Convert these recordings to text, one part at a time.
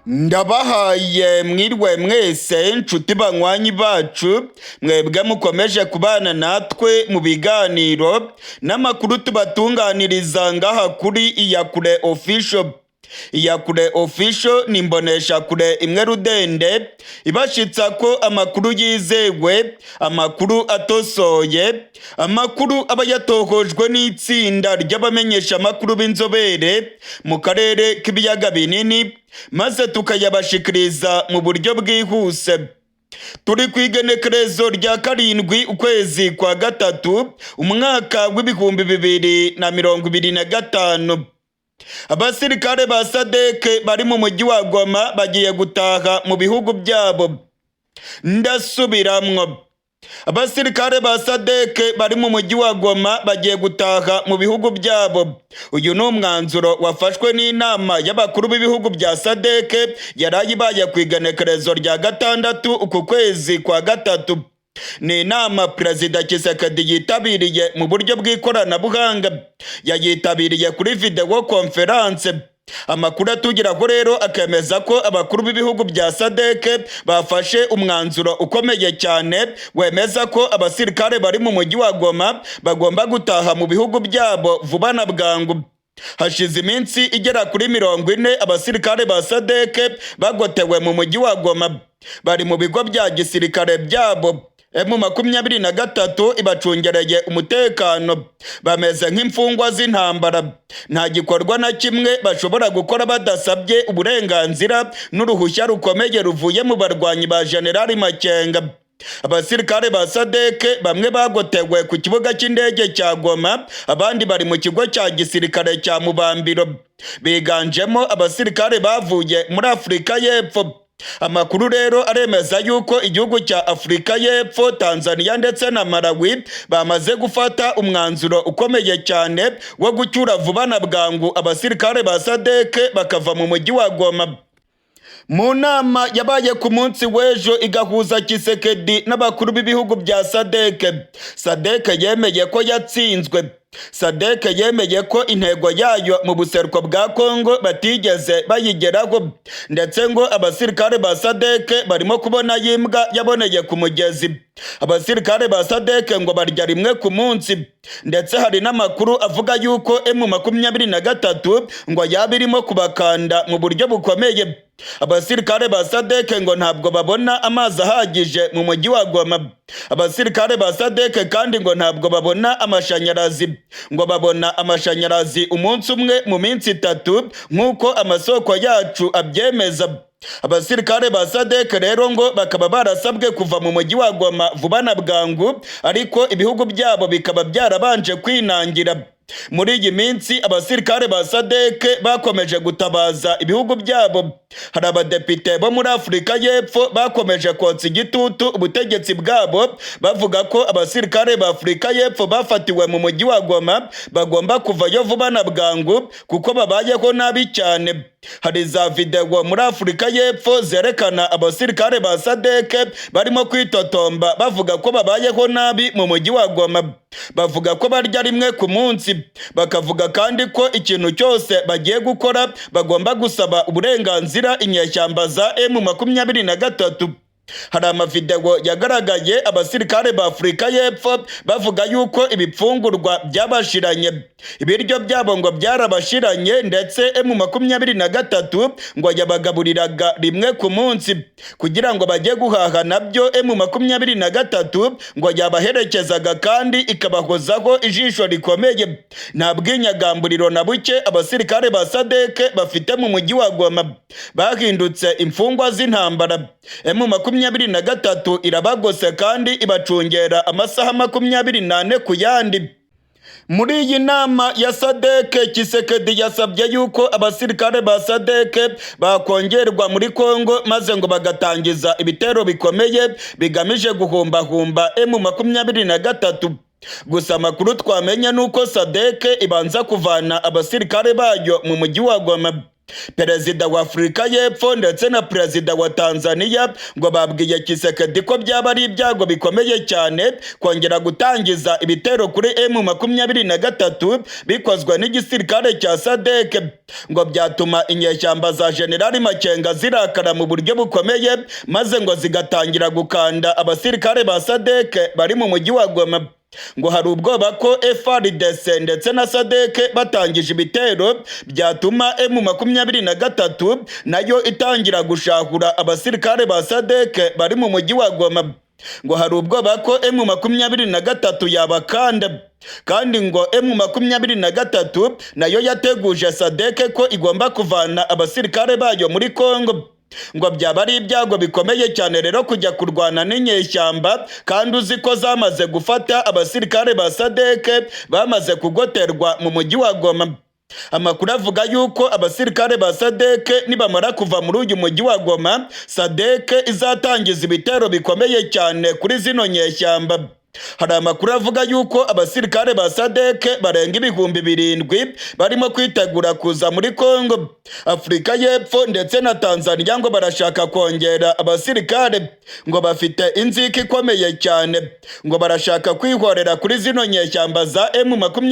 Ndabahaye mwiriwe mwese nshuti banywanyi bacu, mwebwe mukomeje kubana natwe mu biganiro n'amakuru tubatunganiriza ngaha kuri Iyakure Official. Iyakure Official ni imboneshakure imwe rudende ibashitsa ko amakuru yizewe, amakuru atosoye, amakuru aba yatohojwe n'itsinda ry'abamenyeshamakuru b'inzobere mu karere k'ibiyaga binini, maze tukayabashikiriza mu buryo bwihuse. Turi ku igenekerezo rya 7 ukwezi kwa 3 umwaka w'2025. Abasirikare ba SADC bari mu mujyi wa Goma bagiye gutaha mu bihugu byabo. Ndasubiramwo, abasirikare ba SADC bari mu mujyi wa Goma bagiye gutaha mu bihugu byabo. Uyu ni umwanzuro wafashwe n'inama y'abakuru b'ibihugu bya SADC yaraye ibaye ku igenekerezo rya 6 uku kwezi kwa 3. Ni inama Perezida Tshisekedi yitabiriye mu buryo bw'ikoranabuhanga, yayitabiriye kuri video conference. Amakuru atugeraho rero akemeza ko abakuru b'ibihugu bya SADC bafashe umwanzuro ukomeye cyane wemeza ko abasirikare bari mu mujyi wa Goma bagomba gutaha mu bihugu byabo vuba na bwangu. Hashize iminsi igera kuri 40 abasirikare ba SADC bagotewe mu mujyi wa Goma, bari mu bigo bya gisirikare byabo. M23 ibacungereye umutekano, bameze nk'imfungwa z'intambara, nta gikorwa na kimwe bashobora gukora badasabye uburenganzira n'uruhushya rukomeye ruvuye mu barwanyi ba General Makenga. Abasirikare ba SADC bamwe bagotewe ku kibuga cy'indege cya Goma, abandi bari mu kigo cya gisirikare cya Mubambiro, biganjemo abasirikare bavuye muri Afurika y'Epfo. Amakuru rero aremeza yuko igihugu cya Afurika y'Epfo, Tanzania ndetse na Malawi bamaze gufata umwanzuro ukomeye cyane wo gucyura vuba na bwangu abasirikare ba SADC bakava mu mujyi wa Goma. Mu nama yabaye ku munsi w'ejo igahuza Tshisekedi n'abakuru b'ibihugu bya SADC, SADC yemeye ko yatsinzwe. SADC yemeye ko intego yayo mu buseruko bwa Kongo batigeze bayigeraho, ndetse ngo abasirikare ba SADC barimo kubona yimbwa yaboneye ku mugezi. Abasirikare ba SADC ngo barya rimwe ku munsi, ndetse hari n'amakuru avuga yuko M23 ngo yaba irimo kubakanda mu buryo bukomeye. Abasirikare ba SADC ngo ntabwo babona amazi ahagije mu mujyi wa Goma. Abasirikare ba SADC kandi ngo ntabwo babona amashanyarazi, ngo babona amashanyarazi umunsi umwe mu minsi 3 nk'uko amasoko yacu abyemeza. Abasirikare ba SADC rero ngo bakaba barasabwe kuva mu mujyi wa Goma vuba na bwangu, ariko ibihugu byabo bikaba byarabanje kwinangira. Muri iyi minsi abasirikare ba SADC bakomeje gutabaza ibihugu byabo. Hari abadepite bo muri Afurika y'Epfo bakomeje kotsa igitutu ubutegetsi bwabo, bavuga ko abasirikare ba Afurika y'Epfo bafatiwe mu mujyi wa Goma bagomba kuvayo vuba na bwangu kuko babayeho nabi cyane. Hari za videwo muri Afurika y'Epfo zerekana abasirikare ba SADC barimo kwitotomba bavuga ko babayeho nabi mu mujyi wa Goma. Bavuga ko barya rimwe ku munsi, bakavuga kandi ko ikintu cyose bagiye gukora bagomba gusaba uburenganzira inyeshyamba za M23. Hari amavideo yagaragaye abasirikare ba Afurika y'Epfo bavuga yuko ibipfungurwa byabashiranye, ibiryo byabo ngo byarabashiranye, ndetse M23 ngo yabagaburiraga rimwe ku munsi kugira ngo bajye guhaha, nabyo M23 ngo yabaherekezaga kandi ikabahozaho ijisho rikomeye. Nta bwinyagamburiro na buke abasirikare ba SADC bafite mu mujyi wa Goma, bahindutse imfungwa z'intambara. M23 irabagose kandi ibacungera amasaha 24 ku yandi. Muri iyi nama ya SADC, Tshisekedi yasabye yuko abasirikare ba SADC bakongerwa muri Kongo, maze ngo bagatangiza ibitero bikomeye bigamije guhumbahumba M23. Gusa amakuru twamenya nuko SADC ibanza kuvana abasirikare bayo mu mujyi wa Goma. Perezida wa Afurika y'Epfo ndetse na perezida wa Tanzania ngo babwiye Tshisekedi ko byaba ari ibyago bikomeye cyane kongera gutangiza ibitero kuri M23 bikozwe n'igisirikare cya SADC. Ngo byatuma inyeshyamba za Generali Makenga zirakara mu buryo bukomeye, maze ngo zigatangira gukanda abasirikare ba SADC bari mu mujyi wa Goma. Ngo hari ubwoba ko FARDC ndetse na SADC batangije ibitero byatuma M23 nayo itangira gushahura abasirikare ba SADC bari mu mujyi wa Goma. Ngo hari ubwoba ko M23 yabakanda, kandi ngo M23 nayo yateguje SADC ko igomba kuvana abasirikare bayo muri Kongo. Ngo byaba ari ibyago bikomeye cyane rero kujya kurwana n'inyeshyamba kandi uzi ko zamaze gufata abasirikare ba SADC bamaze kugoterwa mu mujyi wa Goma. Amakuru avuga yuko abasirikare ba SADC nibamara kuva muri uyu mujyi wa Goma, SADC izatangiza ibitero bikomeye cyane kuri zino nyeshyamba. Hari amakuru avuga yuko abasirikare ba SADC barenga 7000 barimo kwitegura kuza muri Kongo. Afurika y'Epfo ndetse na Tanzania ngo barashaka kongera abasirikare, ngo bafite inzika ikomeye cyane, ngo barashaka kwihorera kuri zino nyeshyamba za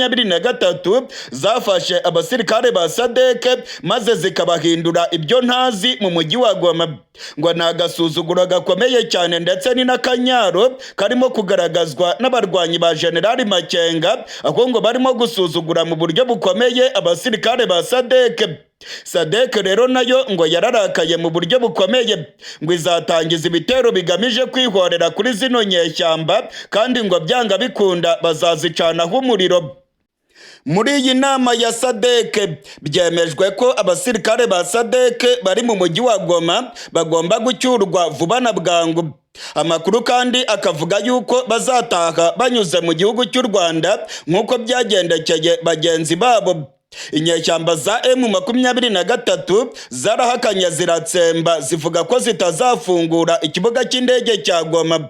M23 zafashe abasirikare ba SADC maze zikabahindura ibyo ntazi mu mujyi wa Goma. Ngo ni agasuzuguro gakomeye cyane ndetse ni n'akanyaro karimo kugaragazwa n'abarwanyi ba Generali Makenga, aho ngo barimo gusuzugura mu buryo bukomeye abasirikare ba SADC. SADC rero nayo ngo yararakaye mu buryo bukomeye, ngo izatangiza ibitero bigamije kwihorera kuri zino nyeshyamba, kandi ngo byanga bikunda bazazicanaho umuriro. Muri iyi nama ya SADC byemejwe ko abasirikare ba SADC bari mu mujyi wa Goma bagomba gucyurwa vuba na bwangu. Amakuru kandi akavuga yuko bazataha banyuze mu gihugu cy'u Rwanda nk'uko byagendekeye bagenzi babo. Inyeshyamba za M23 zarahakanye ziratsemba, zivuga ko zitazafungura ikibuga cy'indege cya Goma.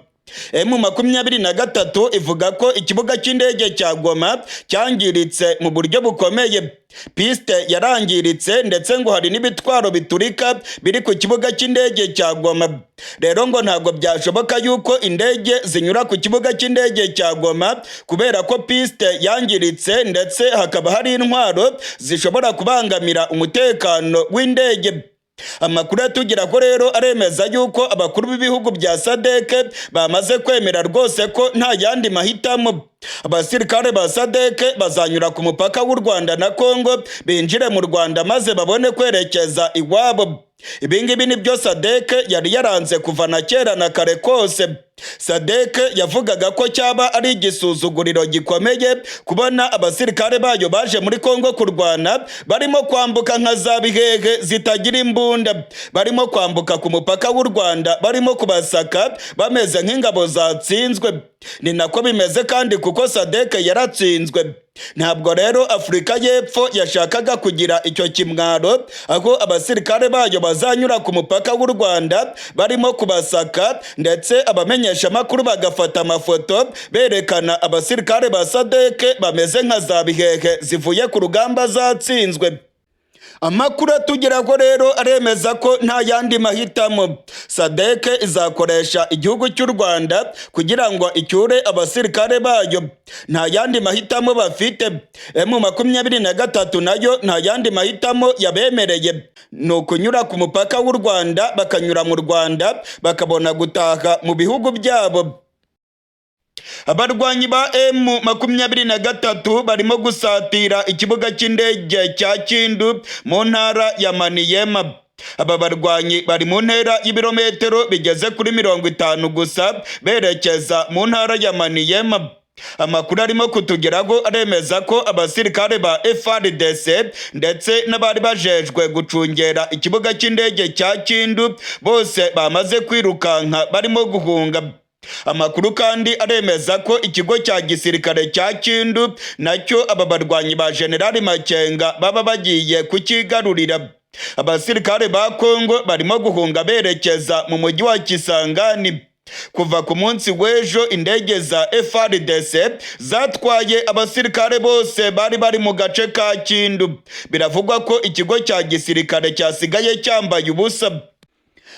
M23 ivuga ko ikibuga cy'indege cya Goma cyangiritse mu buryo bukomeye, piste yarangiritse, ndetse ngo hari n'ibitwaro biturika biri ku kibuga cy'indege cya Goma. Rero ngo ntabwo byashoboka yuko indege zinyura ku kibuga cy'indege cya Goma kubera ko piste yangiritse, ndetse hakaba hari intwaro zishobora kubangamira umutekano w'indege. Amakuru atugira ko rero aremeza yuko abakuru b'ibihugu bya SADC bamaze kwemera rwose ko nta yandi mahitamo, abasirikare ba SADC bazanyura ku mupaka w'u Rwanda na Kongo binjire mu Rwanda maze babone kwerekeza iwabo. Ibi ngibi nibyo SADC yari yaranze kuva na kera na kare kose. SADC yavugaga ko cyaba ari igisuzuguriro gikomeye kubona abasirikare bayo baje muri Kongo kurwana barimo kwambuka nka za bihehe zitagira imbunda, barimo kwambuka ku mupaka w'u Rwanda, barimo kubasaka bameze nk'ingabo zatsinzwe. Ni nako bimeze kandi kuko SADC yaratsinzwe. Ntabwo rero Afurika y'Epfo yashakaga kugira icyo kimwaro aho abasirikare bayo bazanyura ku mupaka w'u Rwanda barimo kubasaka, ndetse abamenyeshamakuru bagafata amafoto berekana abasirikare ba SADC bameze nka za bihehe zivuye ku rugamba zatsinzwe. Amakuru atugeraho rero aremeza ko nta yandi mahitamo, SADC izakoresha igihugu cy'u Rwanda kugira ngo icyure abasirikare bayo. Nta yandi mahitamo bafite. M23 nayo nta yandi mahitamo yabemereye, ni ukunyura ku mupaka w'u Rwanda, bakanyura mu Rwanda bakabona gutaha mu bihugu byabo. Abarwanyi ba M23 barimo gusatira ikibuga cy'indege cya Kindu mu ntara ya Maniema. Aba barwanyi bari mu ntera y'ibirometero bigeze kuri 50 gusa berekeza mu ntara ya Maniema. Amakuru arimo kutugeraho aremeza ko abasirikare ba FARDC ndetse n'abari bajejwe gucungera ikibuga cy'indege cya Kindu bose bamaze kwirukanka, barimo guhunga. Amakuru kandi aremeza ko ikigo cya gisirikare cya Kindu nacyo aba barwanyi ba Generali Makenga baba bagiye kukigarurira. Abasirikare ba Kongo barimo guhunga berekeza mu mujyi wa Kisangani. Kuva ku munsi w'ejo, indege za FARDC zatwaye abasirikare bose bari bari mu gace ka Kindu. Biravugwa ko ikigo cya gisirikare cyasigaye cyambaye ubusa.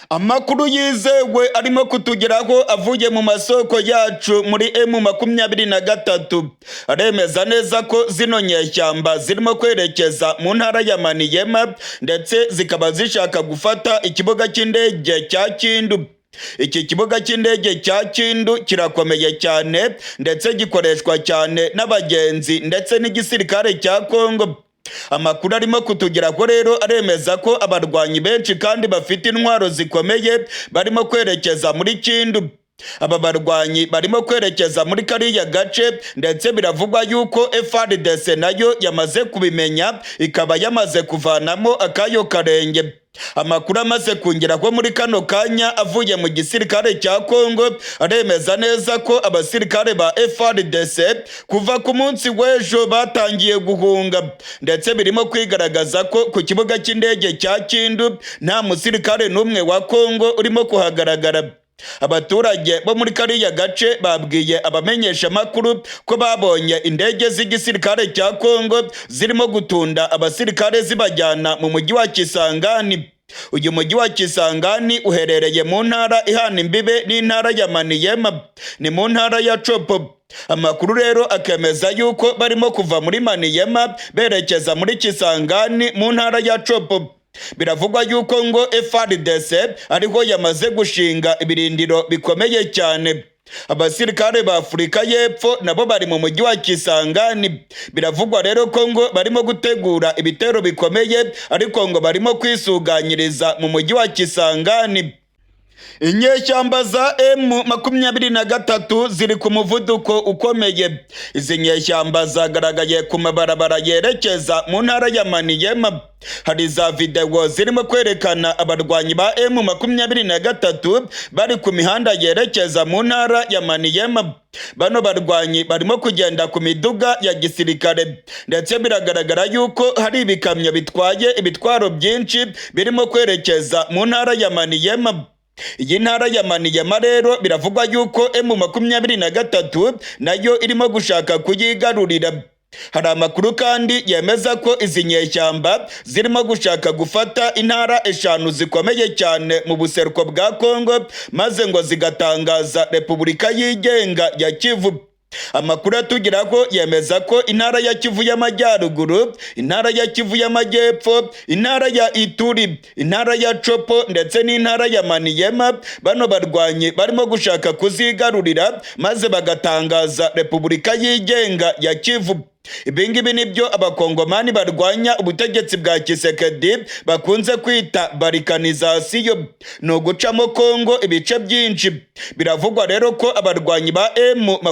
Amakuru yizewe arimo kutugeraho avuye mu masoko yacu muri M23 aremeza neza ko zino nyeshyamba zirimo kwerekeza mu ntara ya Maniyema, ndetse zikaba zishaka gufata ikibuga cy'indege cya Kindu. Iki kibuga cy'indege cya Kindu kirakomeye cyane, ndetse gikoreshwa cyane n'abagenzi ndetse n'igisirikare cya Kongo. Amakuru arimo kutugeraho rero aremeza ko abarwanyi benshi kandi bafite intwaro zikomeye barimo kwerekeza muri Kindu. Aba barwanyi barimo kwerekeza muri kariya gace, ndetse biravugwa yuko FARDC nayo yamaze kubimenya, ikaba yamaze kuvanamo akayo karenge. Amakuru amaze kungeraho muri kano kanya avuye mu gisirikare cya Kongo aremeza neza ko abasirikare ba FARDC kuva ku munsi w'ejo batangiye guhunga, ndetse birimo kwigaragaza ko ku kibuga cy'indege cya Kindu nta musirikare n'umwe wa Kongo urimo kuhagaragara. Abaturage bo muri kariya gace babwiye abamenyeshamakuru ko babonye indege z'igisirikare cya Kongo zirimo gutunda abasirikare zibajyana mu mujyi wa Kisangani. Uyu mujyi wa Kisangani uherereye mu ntara ihana imbibe n'intara ya Maniyema, ni mu ntara ya Tshopo. Amakuru rero akemeza yuko barimo kuva muri Maniyema berekeza muri Kisangani mu ntara ya Tshopo. Biravugwa yuko ngo FARDC ariho yamaze gushinga ibirindiro bikomeye cyane. Abasirikare ba Afurika y'Epfo nabo bari mu mujyi wa Kisangani. Biravugwa rero ko ngo barimo gutegura ibitero bikomeye, ariko ngo barimo kwisuganyiriza mu mujyi wa Kisangani. Inyeshyamba za M23 ziri ku muvuduko ukomeye. Izi nyeshyamba zagaragaye ku mabarabara yerekeza mu ntara ya Maniyema. Hari za videwo zirimo kwerekana abarwanyi ba M23 bari ku mihanda yerekeza mu ntara ya Maniyema. Bano barwanyi barimo kugenda ku miduga ya gisirikare, ndetse biragaragara yuko hari ibikamyo bitwaye ibitwaro byinshi birimo kwerekeza mu ntara ya Maniyema. Iyi ntara ya Maniyema rero biravugwa yuko M23 nayo irimo gushaka kuyigarurira. Hari amakuru kandi yemeza ko izi nyeshyamba zirimo gushaka gufata intara 5 zikomeye cyane mu buseruko bwa Kongo, maze ngo zigatangaza Repubulika yigenga ya Kivu. Amakuru atugeraho yemeza ko intara ya Kivu y'Amajyaruguru, intara ya Kivu y'Amajyepfo, intara ya Ituri, intara ya Tshopo ndetse n'intara ya Maniyema, bano barwanyi barimo gushaka kuzigarurira maze bagatangaza Repubulika yigenga ya Kivu. Ibingibi nibyo abakongomani barwanya ubutegetsi bwa Tshisekedi bakunze kwita balkanisation, ni ugucamo Kongo ibice byinshi. Biravugwa rero ko abarwanyi ba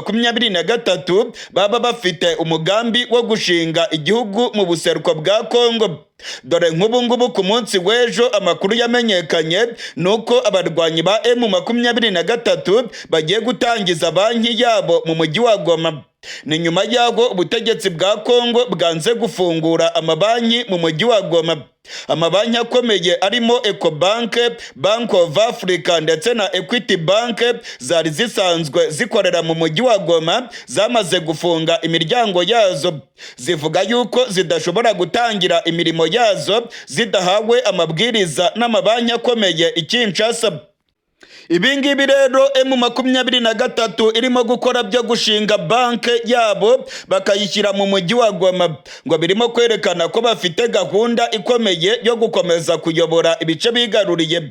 M23 baba bafite umugambi wo gushinga igihugu mu buseruko bwa Kongo. Dore nk'ubu ngubu ku munsi w'ejo amakuru yamenyekanye nuko abarwanyi ba M23 bagiye gutangiza banki yabo mu mujyi wa Goma. Ni nyuma y'aho ubutegetsi bwa Kongo bwanze gufungura amabanki mu mujyi wa Goma. Amabanki akomeye arimo Ecobank, Bank of Africa ndetse na Equity Bank zari zisanzwe zikorera mu mujyi wa Goma zamaze gufunga imiryango yazo, zivuga yuko zidashobora gutangira imirimo yazo zidahawe amabwiriza n'amabanki akomeye i Kinshasa. Ibi ngibi rero M23 irimo gukora byo gushinga banke yabo bakayishyira mu mujyi wa Goma, ngo birimo kwerekana ko bafite gahunda ikomeye yo gukomeza kuyobora ibice bigaruriye.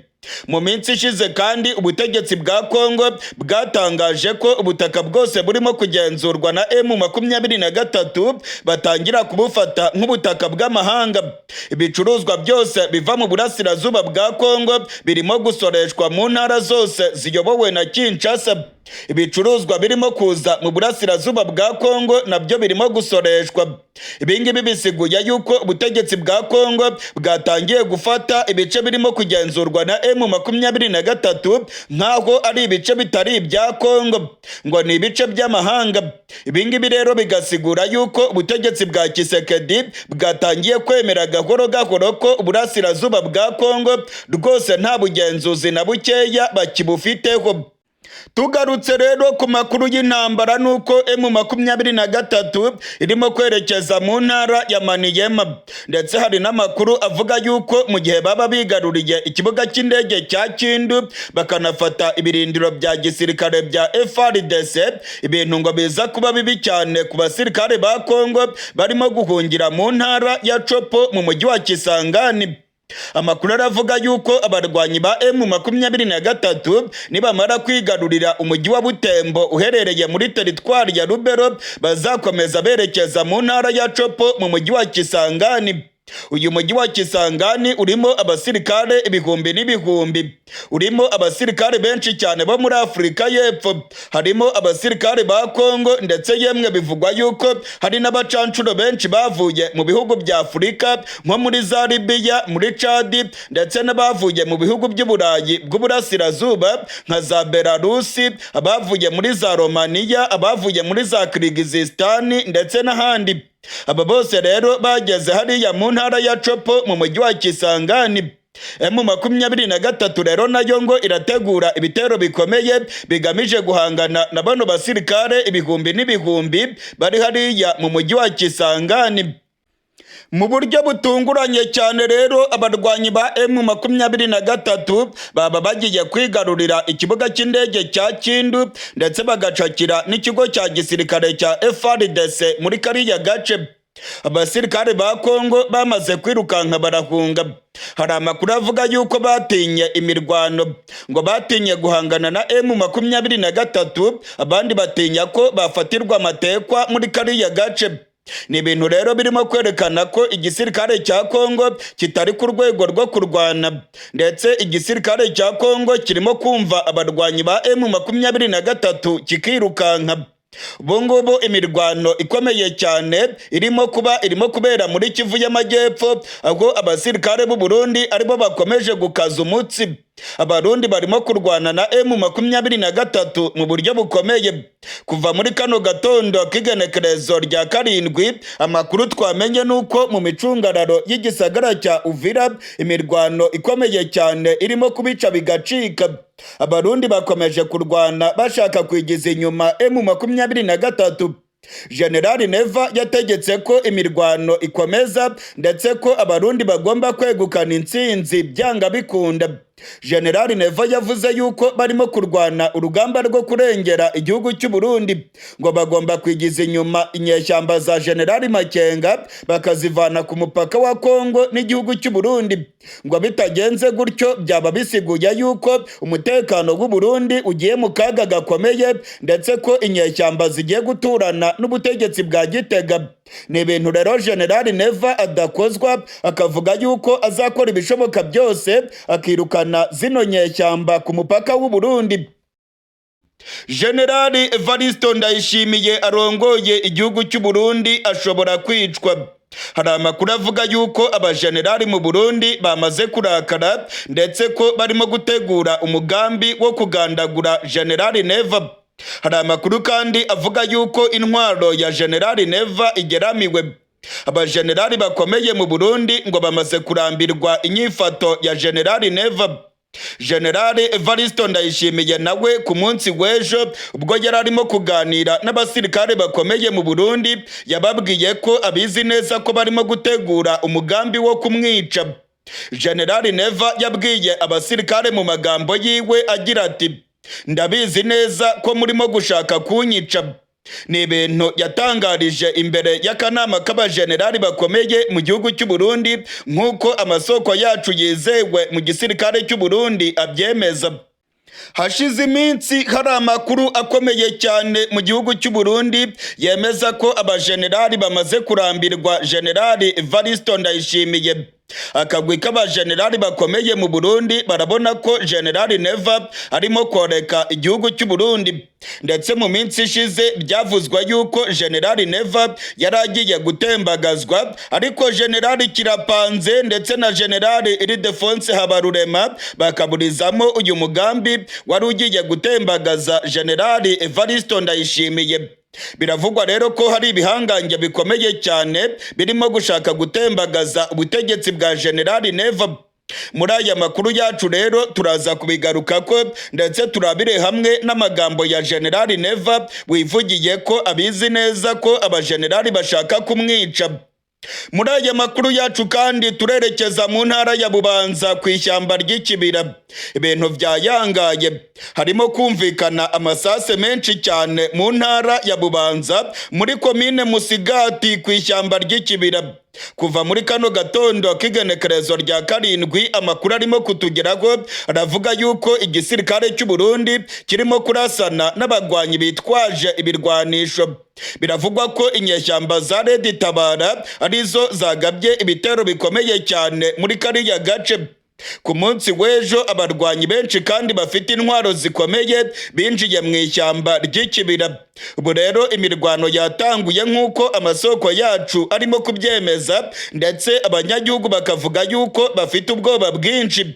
Mu minsi ishize kandi ubutegetsi bwa Kongo bwatangaje ko ubutaka bwose burimo kugenzurwa na M23 batangira kubufata nk'ubutaka bw'amahanga. Ibicuruzwa byose biva mu burasirazuba bwa Kongo birimo gusoreshwa mu ntara zose ziyobowe na Kinshasa. Ibicuruzwa birimo kuza mu burasirazuba bwa Kongo nabyo birimo gusoreshwa. Ibi ngibi bisiguye yuko ubutegetsi bwa Kongo bwatangiye gufata ibice birimo kugenzurwa na M23 nk'aho ari ibice bitari ibya Kongo, ngo ni ibice by'amahanga. Ibi ngibi rero bigasigura yuko ubutegetsi bwa Tshisekedi bwatangiye kwemera gahoro gahoro ko uburasirazuba bwa Kongo rwose nta bugenzuzi na bukeya bakibufiteho. Tugarutse rero ku makuru y'intambara, nuko M23 irimo kwerekeza mu ntara ya Maniema, ndetse hari n'amakuru avuga yuko mu gihe baba bigaruriye ikibuga cy'indege cya Kindu bakanafata ibirindiro bya gisirikare bya FARDC, ibintu ngo biza kuba bibi cyane ku basirikare ba Kongo barimo guhungira mu ntara ya Tshopo mu mujyi wa Kisangani. Amakuru aravuga yuko abarwanyi ba M23 nibamara kwigarurira umujyi wa Butembo uherereye muri teritwari ya Lubero, bazakomeza berekeza mu ntara ya Tshopo mu mujyi wa Kisangani. Uyu mujyi wa Kisangani urimo abasirikare ibihumbi n'ibihumbi, urimo abasirikare benshi cyane bo muri Afurika y'Epfo, harimo abasirikare ba Kongo, ndetse yemwe bivugwa yuko hari n'abacancuro benshi bavuye mu bihugu bya Afurika nko muri za Libiya, muri Chadi, ndetse n'abavuye mu bihugu by'Uburayi bw'Uburasirazuba nka za Belarusi, abavuye muri za Romaniya, abavuye muri za Kirigizisitani ndetse n'ahandi. Aba bose rero bageze hariya mu ntara ya Tshopo mu mujyi wa Kisangani. M23 rero nayo ngo irategura ibitero bikomeye bigamije guhangana na bano basirikare ibihumbi n'ibihumbi bari hariya mu mujyi wa Kisangani. Mu buryo butunguranye cyane rero, abarwanyi ba M23 baba bagiye kwigarurira ikibuga cy'indege cya Kindu, ndetse bagacakira n'ikigo cya gisirikare cya FARDC muri kariya gace. Abasirikare ba Kongo bamaze kwirukanka barahunga. Hari amakuru avuga yuko batinye imirwano, ngo batinye guhangana na M23, abandi batinya ko bafatirwa amatekwa muri kariya gace. Ni ibintu rero birimo kwerekana ko igisirikare cya Kongo kitari ku rwego rwo kurwana, ndetse igisirikare cya Kongo kirimo kumva abarwanyi ba M23 kikirukanka. Ubu ngubu imirwano ikomeye cyane irimo kuba, irimo kubera muri Kivu y'Amajyepfo, aho abasirikare b'u Burundi aribo bakomeje gukaza umutsi. Abarundi barimo kurwana na M23 mu buryo bukomeye kuva muri kano gatondo k'igenekerezo rya 7. Amakuru twamenye nuko mu micungararo y'igisagara cya Uvira imirwano ikomeye cyane irimo kubica bigacika. Abarundi bakomeje kurwana bashaka kwigiza inyuma M23. Generali Neva yategetse ko imirwano ikomeza, ndetse ko abarundi bagomba kwegukana intsinzi byanga bikunda. Generali Neva yavuze yuko barimo kurwana urugamba rwo kurengera igihugu cy'u Burundi, ngo bagomba kwigiza inyuma inyeshyamba za Generali Makenga bakazivana ku mupaka wa Kongo n'igihugu cy'u Burundi. Ngo bitagenze gutyo byaba bisiguye yuko umutekano w'u Burundi ugiye mu kaga gakomeye, ndetse ko inyeshyamba zigiye guturana n'ubutegetsi bwa Gitega. Ni ibintu rero Generali Neva adakozwa, akavuga yuko azakora ibishoboka byose akirukana zino nyeshyamba ku mupaka w'u Burundi. Generali Evaristo Ndayishimiye arongoye igihugu cy'u Burundi ashobora kwicwa. Hari amakuru avuga yuko abajenerali mu Burundi bamaze kurakara, ndetse ko barimo gutegura umugambi wo kugandagura Generali Neva. Hari amakuru kandi avuga yuko intwaro ya Generali Neva igeramiwe. Abajenerali bakomeye mu Burundi ngo bamaze kurambirwa inyifato ya Generali Neva. Generali Evaristo Ndayishimiye nawe ku munsi w'ejo, ubwo yari arimo kuganira n'abasirikare bakomeye mu Burundi, yababwiye ko abizi neza ko barimo gutegura umugambi wo kumwica. Generali Neva yabwiye abasirikare mu magambo yiwe agira ati: "Ndabizi neza ko murimo gushaka kunyica." Ni ibintu yatangarije imbere y'akanama k'abajenerali bakomeye mu gihugu cy'u Burundi, nk'uko amasoko yacu yizewe mu gisirikare cy'u Burundi abyemeza. Hashize iminsi hari amakuru akomeye cyane mu gihugu cy'u Burundi yemeza ko abajenerali bamaze kurambirwa Generali Evaristo Ndayishimiye. Akagwi k'abajenerali bakomeye mu Burundi barabona ko Generali Neva arimo koreka igihugu cy'u Burundi, ndetse mu minsi ishize byavuzwe yuko Generali Neva yari agiye gutembagazwa, ariko Generali Kirapanze ndetse na Generali Ildefonse Habarurema bakaburizamo uyu mugambi wari ugiye gutembagaza Generali Evaristo Ndayishimiye. Biravugwa rero ko hari ibihangange bikomeye cyane birimo gushaka gutembagaza ubutegetsi bwa Generali Neva. Muri aya makuru yacu rero turaza kubigarukako, ndetse turabire hamwe n'amagambo ya Generali Neva wivugiye ko abizi neza ko abajenerali bashaka kumwica. Muri aya makuru yacu kandi turerekeza mu ntara ya Bubanza ku ishyamba ry'Ikibira. Ibintu byayangaye, harimo kumvikana amasase menshi cyane mu ntara ya Bubanza, muri komine Musigati, ku ishyamba ry'Ikibira. Kuva muri kano gatondo k'igenekerezo rya 7, amakuru arimo kutugeraho aravuga yuko igisirikare cy'u Burundi kirimo kurasana n'abagwanyi bitwaje ibirwanisho. Biravugwa ko inyeshyamba za Red Tabara arizo zagabye ibitero bikomeye cyane muri kariya gace. Ku munsi w'ejo, abarwanyi benshi kandi bafite intwaro zikomeye binjiye mu ishyamba ry'Ikibira. Ubu rero imirwano yatanguye nk'uko amasoko yacu arimo kubyemeza, ndetse abanyagihugu bakavuga yuko bafite ubwoba bwinshi.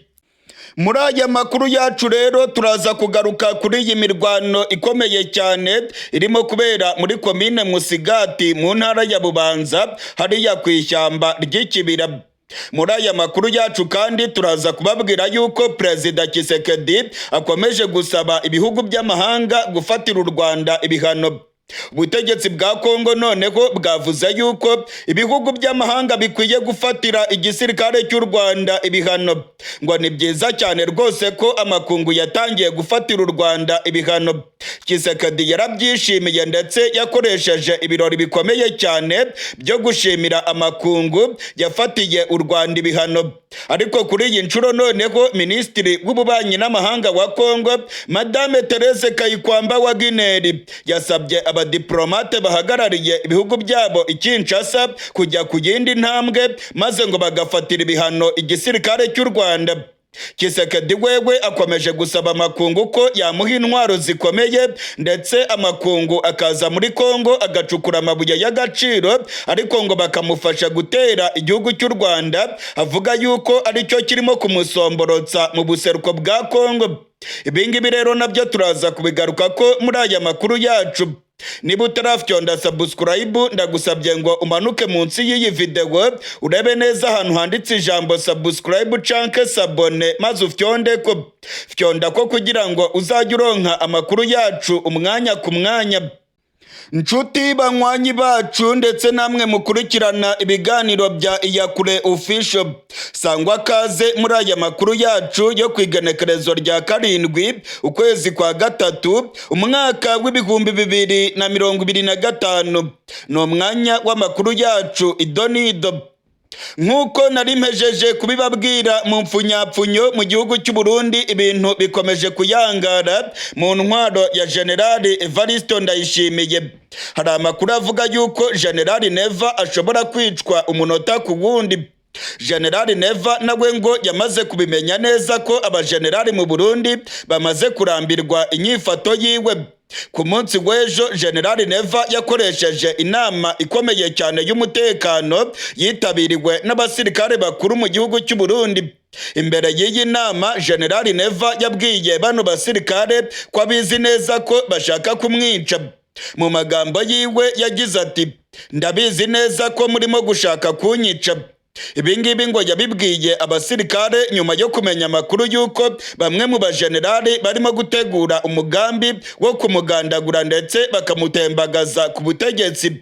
Muri aya makuru yacu rero turaza kugaruka kuri iyi mirwano ikomeye cyane irimo kubera muri komine Musigati, mu ntara ya Bubanza, hariya ku ishyamba ry'Ikibira. Muri aya makuru yacu kandi turaza kubabwira yuko Perezida Tshisekedi akomeje gusaba ibihugu by'amahanga gufatira u Rwanda ibihano. Ubutegetsi bwa Kongo noneho bwavuze yuko ibihugu by'amahanga bikwiye gufatira igisirikare cy'u Rwanda ibihano. Ngo ni byiza cyane rwose ko amakungu yatangiye gufatira u Rwanda ibihano. Tshisekedi yarabyishimiye, ndetse yakoresheje ibirori bikomeye cyane byo gushimira amakungu yafatiye u Rwanda ibihano. Ariko kuri iyi nshuro noneho Minisitiri w'Ububanyi n'Amahanga wa Kongo, Madame Therese Kayikwamba Wagner, yasabye abadiplomate bahagarariye ibihugu byabo i Kinshasa kujya ku yindi ntambwe, maze ngo bagafatira ibihano igisirikare cy'u Rwanda. Tshisekedi wewe akomeje gusaba amakungu ko yamuha intwaro zikomeye, ndetse amakungu akaza muri Kongo agacukura amabuye y'agaciro, ariko ngo bakamufasha gutera igihugu cy'u Rwanda, avuga yuko aricyo kirimo kumusomborotsa mu buseruko bwa Kongo. Ibingibi rero nabyo turaza kubigaruka ko muri aya makuru yacu. Niba utarafyonda subscribe, ndagusabye ngo umanuke munsi y'iyi video, urebe neza ahantu handitse ijambo subscribe canke s'abonner, maze ufyonde ko. Fyonda ko kugira ngo uzajye uronka amakuru yacu umwanya ku mwanya. Nshuti banywanyi bacu, ndetse namwe mukurikirana ibiganiro bya Iyakure Official, sangwa kaze muri aya makuru yacu yo ku igenekerezo rya 7, ukwezi kwa 3, umwaka w'2025. Ni umwanya w'amakuru yacu idonido. Nk'uko nari mpejeje kubibabwira mu mpfunyapfunyo, mu gihugu cy'u Burundi ibintu bikomeje kuyangara mu ntwaro ya Generali Evariste Ndayishimiye. Hari amakuru avuga yuko Generali Neva ashobora kwicwa umunota ku wundi. Generali Neva nawe ngo yamaze kubimenya neza ko abajenerali mu Burundi bamaze kurambirwa inyifato yiwe. Ku munsi w'ejo, Generali Neva yakoresheje inama ikomeye cyane y'umutekano yitabiriwe n'abasirikare bakuru mu gihugu cy'u Burundi. Imbere y'iyi nama, Generali Neva yabwiye bano basirikare ko abizi neza ko bashaka kumwica. Mu magambo yiwe yagize ati: "Ndabizi neza ko murimo gushaka kunyica." Ibi ngibi ngo yabibwiye abasirikare nyuma yo kumenya amakuru y'uko bamwe mu bajenerali barimo gutegura umugambi wo kumugandagura ndetse bakamutembagaza ku butegetsi.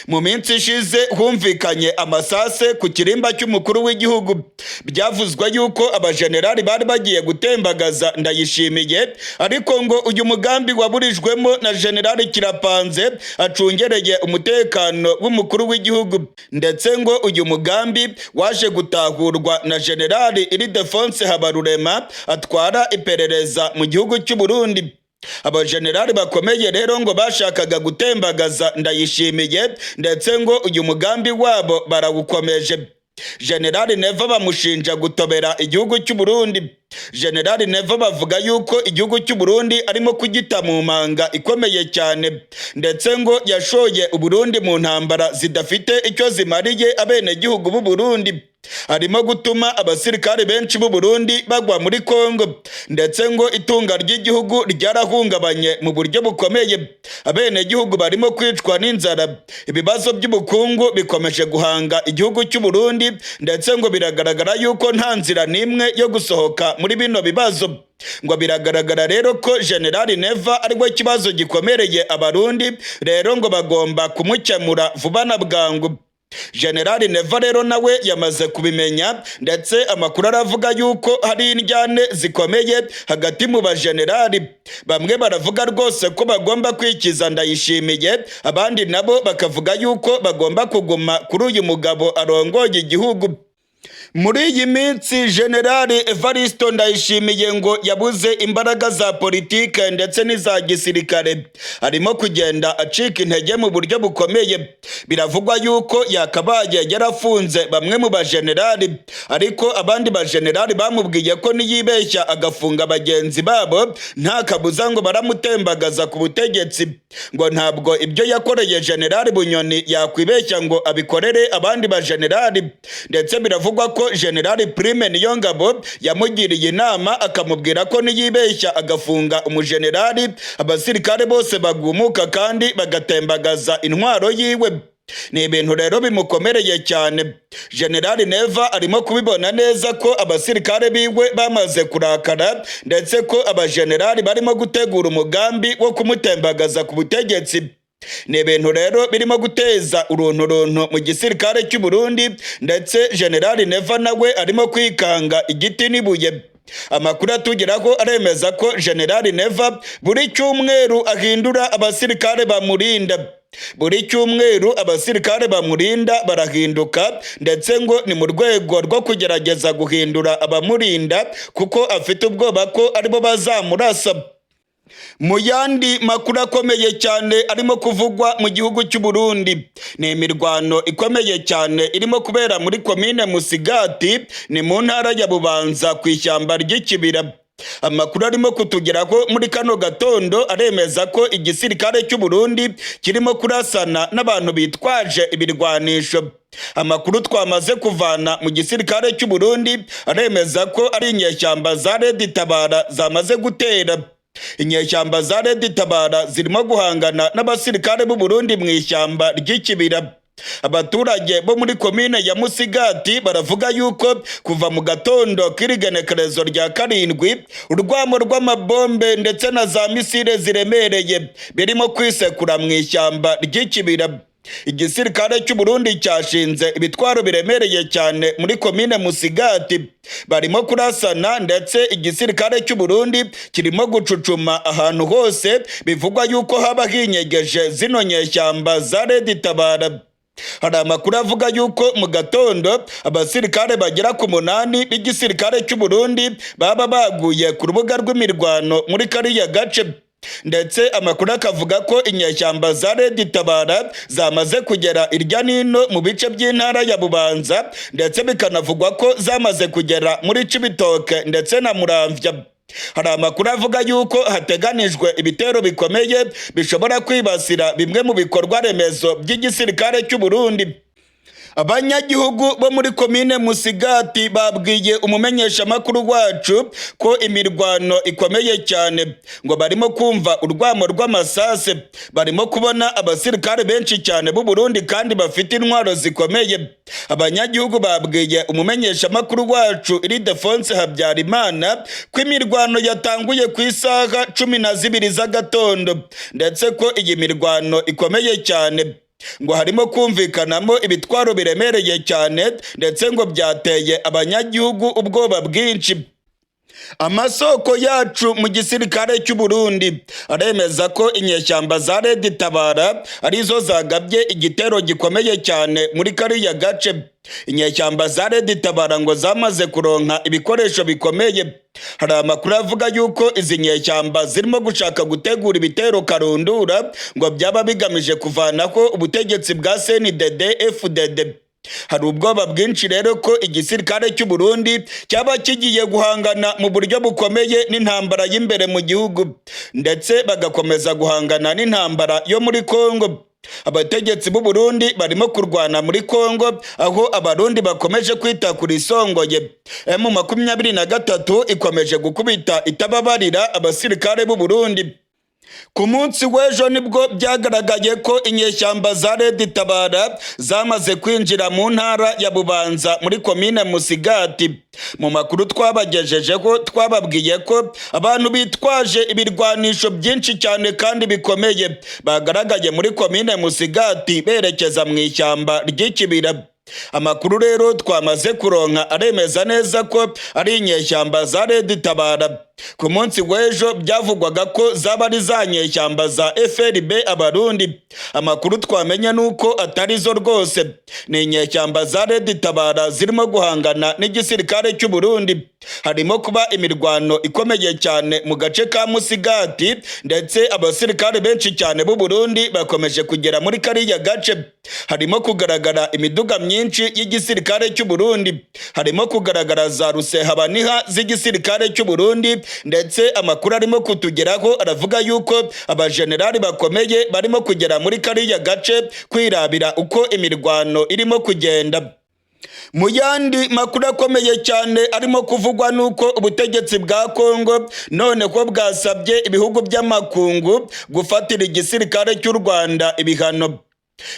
Mu minsi ishize humvikanye amasase ku kirimba cy'umukuru w'igihugu. Byavuzwe yuko abajenerali bari bagiye gutembagaza Ndayishimiye, ariko ngo uyu mugambi waburijwemo na Generali Kirapanze acungereye umutekano w'umukuru w'igihugu, ndetse ngo uyu mugambi waje gutahurwa na Generali Ildefonse Habarurema atwara iperereza mu gihugu cy'u Burundi. Abajenerali bakomeye rero ngo bashakaga gutembagaza Ndayishimiye, ndetse ngo uyu mugambi wabo barawukomeje. Generali Neva bamushinja gutobera igihugu cy'u Burundi. Generali Neva bavuga yuko igihugu cy'u Burundi arimo kugita mu manga ikomeye cyane, ndetse ngo yashoye Uburundi mu ntambara zidafite icyo zimariye abenegihugu b'u Burundi. Arimo gutuma abasirikare benshi b'u Burundi bagwa muri Kongo, ndetse ngo itunga ry'igihugu ryarahungabanye mu buryo bukomeye. Abenegihugu barimo kwicwa n'inzara, ibibazo by'ubukungu bikomeje guhanga igihugu cy'u Burundi, ndetse ngo biragaragara yuko nta nzira n'imwe yo gusohoka muri bino bibazo. Ngo biragaragara rero ko General Neva aribwo kibazo gikomereye Abarundi, rero ngo bagomba kumukemura vuba na bwangu. General Neva rero nawe yamaze kubimenya, ndetse amakuru aravuga yuko hari indyane zikomeye hagati mu bajenerali. Bamwe baravuga rwose ko bagomba kwikiza Ndayishimiye, abandi nabo bakavuga yuko bagomba kuguma kuri uyu mugabo arongoye igihugu. Muri iyi minsi General Evaristo Ndayishimiye ngo yabuze imbaraga za politike ndetse n'iza gisirikare, arimo kugenda acika intege mu buryo bukomeye. Biravugwa yuko yakabaye yarafunze bamwe mu bajenerali, ariko abandi bajenerali bamubwiye ko niyibeshya agafunga bagenzi babo nta kabuza ngo baramutembagaza ku butegetsi. Ngo ntabwo ibyo yakoreye Generali Bunyoni yakwibeshya ngo abikorere abandi bajenerali. Ndetse biravugwa ko Generali Prime Niyongabo yamugiriye inama, akamubwira ko niyibeshya agafunga umujenerali, abasirikare bose bagumuka kandi bagatembagaza intwaro yiwe. Ni ibintu rero bimukomereye cyane. Generali Neva arimo kubibona neza ko abasirikare biwe bamaze kurakara, ndetse ko abajenerali barimo gutegura umugambi wo kumutembagaza ku butegetsi. Ni ibintu rero birimo guteza urunturuntu mu gisirikare cy'u Burundi, ndetse Generali Neva nawe arimo kwikanga igiti n'ibuye. Amakuru atugeraho aremeza ko Generali Neva buri cyumweru ahindura abasirikare bamurinda. Buri cyumweru abasirikare bamurinda barahinduka, ndetse ngo ni mu rwego rwo kugerageza guhindura abamurinda kuko afite ubwoba ko aribo bazamurasa. Mu yandi makuru akomeye cyane arimo kuvugwa mu gihugu cy'u Burundi, ni imirwano ikomeye cyane irimo kubera muri komine Musigati, ni mu ntara ya Bubanza, ku ishyamba ry'Ikibira. Amakuru arimo kutugeraho muri kano gatondo aremeza ko igisirikare cy'u Burundi kirimo kurasana n'abantu bitwaje ibirwanisho. Amakuru twamaze kuvana mu gisirikare cy'u Burundi aremeza ko ari inyeshyamba za Red Tabara zamaze gutera. Inyeshyamba za Red Tabara zirimo guhangana n'abasirikare b'u Burundi mu ishyamba ry'Ikibira. Abaturage bo muri komine ya Musigati baravuga yuko kuva mu gatondo k'irigenekerezo rya 7, urwamo rw'amabombe ndetse na za misile ziremereye birimo kwisekura mu ishyamba ry'Ikibira. Igisirikare cy'u Burundi cyashinze ibitwaro biremereye cyane muri komine Musigati, barimo kurasana, ndetse igisirikare cy'u Burundi kirimo gucucuma ahantu hose bivugwa yuko haba hinyegeje zino nyeshyamba za Red Tabara. Hari amakuru avuga yuko mu gatondo abasirikare bagera ku 8 b'igisirikare cy'u Burundi baba baguye ku rubuga rw'imirwano muri kariya gace, ndetse amakuru akavuga ko inyeshyamba za Red Tabara zamaze kugera irya nino mu bice by'intara ya Bubanza, ndetse bikanavugwa ko zamaze kugera muri Cibitoke ndetse na Muramvya. Hari amakuru avuga yuko hateganijwe ibitero bikomeye bishobora kwibasira bimwe mu bikorwa remezo by'igisirikare cy'u Burundi. Abanyagihugu bo muri komine Musigati babwiye umumenyeshamakuru wacu ko imirwano ikomeye cyane, ngo barimo kumva urwamo rw'amasase, barimo kubona abasirikare benshi cyane b'u Burundi kandi bafite intwaro zikomeye. Abanyagihugu babwiye umumenyeshamakuru wacu Ildefonse Habyarimana ko imirwano yatanguye ku isaha 12 z'agatondo, ndetse ko iyi mirwano ikomeye cyane, ngo harimo kumvikanamo ibitwaro biremereye cyane, ndetse ngo byateye abanyagihugu ubwoba bwinshi. Amasoko yacu mu gisirikare cy'u Burundi aremeza ko inyeshyamba za Red Tabara arizo zagabye igitero gikomeye cyane muri kariya gace. Inyeshyamba za Red Tabara ngo zamaze kuronka ibikoresho bikomeye. Hari amakuru avuga yuko izi nyeshyamba zirimo gushaka gutegura ibitero karundura, ngo byaba bigamije kuvanaho ubutegetsi bwa CNDD FDD. Hari ubwoba bwinshi rero ko igisirikare cy'u Burundi cyaba kigiye guhangana mu buryo bukomeye n'intambara y'imbere mu gihugu, ndetse bagakomeza guhangana n'intambara yo muri Kongo. Abategetsi b'u Burundi barimo kurwana muri Kongo, aho Abarundi bakomeje kwita ku risongoye. M23 ikomeje gukubita itababarira abasirikare b'u Burundi. Ku munsi w'ejo nibwo byagaragaye ko inyeshyamba za Red Tabara zamaze kwinjira mu ntara ya Bubanza muri komine Musigati. Mu makuru twabagejejeho, twababwiye ko abantu bitwaje ibirwanisho byinshi cyane kandi bikomeye bagaragaye muri komine Musigati berekeza mu ishyamba ry'Ikibira. Amakuru rero twamaze kuronka aremeza neza ko ari inyeshyamba za Red Tabara. Ku munsi w'ejo byavugwaga ko zaba ari za nyeshyamba za FRB Abarundi. Amakuru twamenya nuko atari zo rwose, ni inyeshyamba za Red Tabara zirimo guhangana n'igisirikare cy'u Burundi. Harimo kuba imirwano ikomeye cyane mu gace ka Musigati, ndetse abasirikare benshi cyane b'u Burundi bakomeje kugera muri kariya gace. Harimo kugaragara imiduga myinshi y'igisirikare cy'u Burundi, harimo kugaragara za rusehabaniha z'igisirikare cy'u Burundi, ndetse amakuru arimo kutugeraho aravuga yuko abajenerali bakomeye barimo kugera muri kariya gace kwirabira uko imirwano irimo kugenda. Mu yandi makuru akomeye cyane arimo kuvugwa nuko ubutegetsi bwa Kongo none ko bwasabye ibihugu by'amakungu gufatira igisirikare cy'u Rwanda ibihano.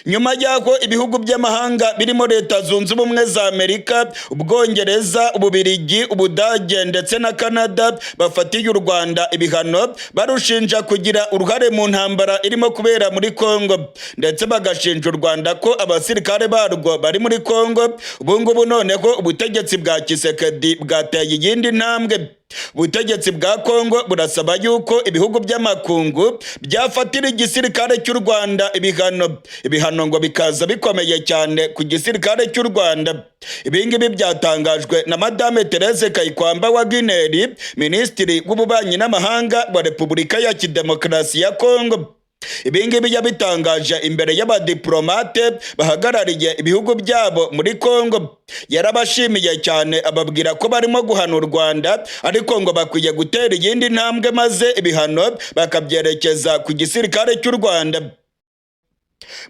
Nyuma y'aho ibihugu by'amahanga birimo Leta Zunze Ubumwe za Amerika, Ubwongereza, Ububirigi, Ubudage ndetse na Canada bafatiye u Rwanda ibihano barushinja kugira uruhare mu ntambara irimo kubera muri Kongo, ndetse bagashinja u Rwanda ko abasirikare barwo bari muri Kongo, ubu ngubu noneho ubutegetsi bwa Tshisekedi bwateye iyindi ntambwe. Ubutegetsi bwa Kongo burasaba yuko ibihugu by'amakungu byafatira igisirikare cy'u Rwanda ibihano, ibihano ngo bikaza bikomeye cyane ku gisirikare cy'u Rwanda. Ibingibi byatangajwe na Madame Therese Kayikwamba Wagner, Minisitiri w'Ububanyi n'Amahanga wa Repubulika ya Kidemokarasi ya Kongo. Ibingibi yabitangaje imbere y'abadiplomate bahagarariye ibihugu byabo muri Kongo. Yarabashimiye cyane, ababwira ko barimo guhana u Rwanda, ariko ngo bakwiye gutera iyindi ntambwe maze ibihano bakabyerekeza ku gisirikare cy'u Rwanda.